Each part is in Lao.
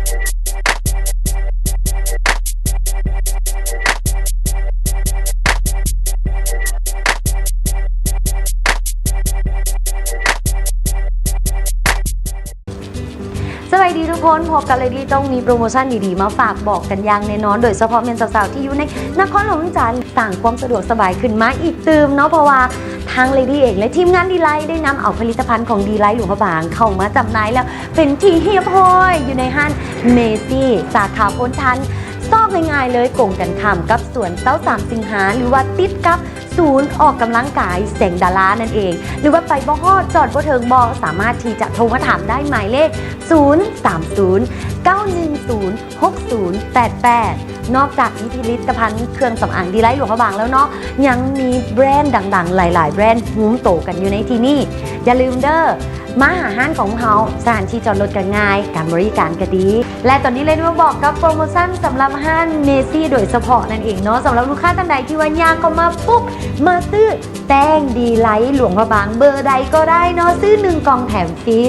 ສະບາຍດີທຸກຄົນ, ພົບກັບເລດີ້ຕ້ອງມີໂປຣໂມຊັນດີໆມາຝາກບອກກັນຢ່າງແນ່ນອນ, ໂດຍສະເພາະແມ່ນສາວໆທີ່ຢູ່ໃນນະຄອນຫຼວງວຽງຈັນ ສ້າງຄວາມສະດວກສະບາຍຂຶ້ນມາອີກຕື່ມເນາະ, ເພາະວ່າທາງເລດີ້ເອງ ແລະ ທີມງານດີໄລ ໄດ້ນຳເອົາຜະລິດຕະພັນຂອງດີໄລຫຼວງພະບາງເຂົ້າມາຈຳໜ່າຍແລ້ວເປັນທີ່ຮຽບຮ້ອຍ ຢູ່ໃນຮ້ານເມຊີ ສາຂາໂພນທັນ ຊອກງ່າຍໆເລີຍ, ກົງກັນຂ້າມກັບສວນເກົ້າສາມສິງຫາ ຫຼືວ່າຕິດກັບ ສູນອອກກຳລັງກາຍແສງດາລານັ້ນເອງ, ຫຼືວ່າໄປບໍ່ຮອດ ຈອດບໍ່ເຖິງບໍ ສາມາດທີ່ຈະໂທມາຖາມໄດ້ໝາຍເລກ ສູນສາມສູນ ເກົ້າໜຶ່ງສູນ ຫົກສູນແປດແປດ. ນອກຈາກມີຜະລິດຕະພັນເຄື່ອງສຳອາງດີໄລຫຼວງພະບາງແລ້ວເນາະ, ຍັງມີແບຣນດັງໆຫຼາຍໆແບຣນຮວມໂຕກັນຢູ່ໃນທີ່ນີ້. ຢ່າລືມເດີ້, ມາຫາຮ້ານຂອງເຮົາ, ສະຖານທີ່ຈອດລົດກໍງ່າຍ, ການບໍລິການກໍດີ. ແລະ ຕອນນີ້ເລນມາບອກກັບໂປຣໂມຊັນສຳລັບຮ້ານເມຊີໂດຍສະເພາະນັ້ນເອງເນາະ, ສຳລັບລູກຄ້າທ່ານໃດທີ່ວ່າຍ່າງເຂົ້າມາປຸບ ມາຊື້ແປ້ງດີໄລຫຼວງພະບາງເບີໃດກໍໄດ້ເນາະ, ຊື້ໜຶ່ງກ່ອງແຖມຟຣີ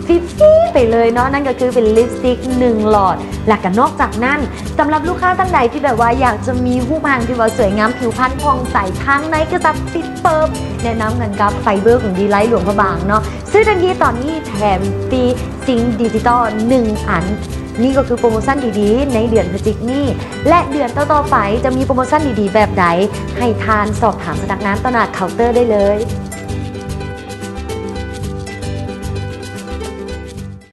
ຟຣີໆໄປເລີຍເນາະ, ນັ້ນກໍຄືເປັນລິບສະຕິກໜຶ່ງຫຼອດ. ແລະ ກໍນອກຈາກນັ້ນ ສຳລັບລູກຄ້າທ່ານໃດທີ່ແບບວ່າຢາກຈະມີຮູບຮ່າງທີ່ວ່າສວຍງາມ, ຜິວພັນຜ່ອງໃສ, ທາງໃນກໍສັກ, ຕິດເປີບ, ແນະນຳກັນກັບໄຟເບີຂອງດີໄລຫຼວງພະບາງເນາະ. ຊື້ທັນທີຕອນນີ້ແຖມຟຣີຊິງດິຈິຕອລໜຶ່ງອັນ. ນີ້ກໍຄືໂປຣໂມຊັນດີໆໃນເດືອນພະຈິກນີ້ ແລະ ເດືອນຕໍ່ໆໄປຈະມີໂປຣໂມຊັນດີໆແບບໃດ, ໃຫ້ທ່ານສອບຖາມພະນັກງານຕໍ່ໜ້າເຄົາເຕີໄດ້ເລີຍ.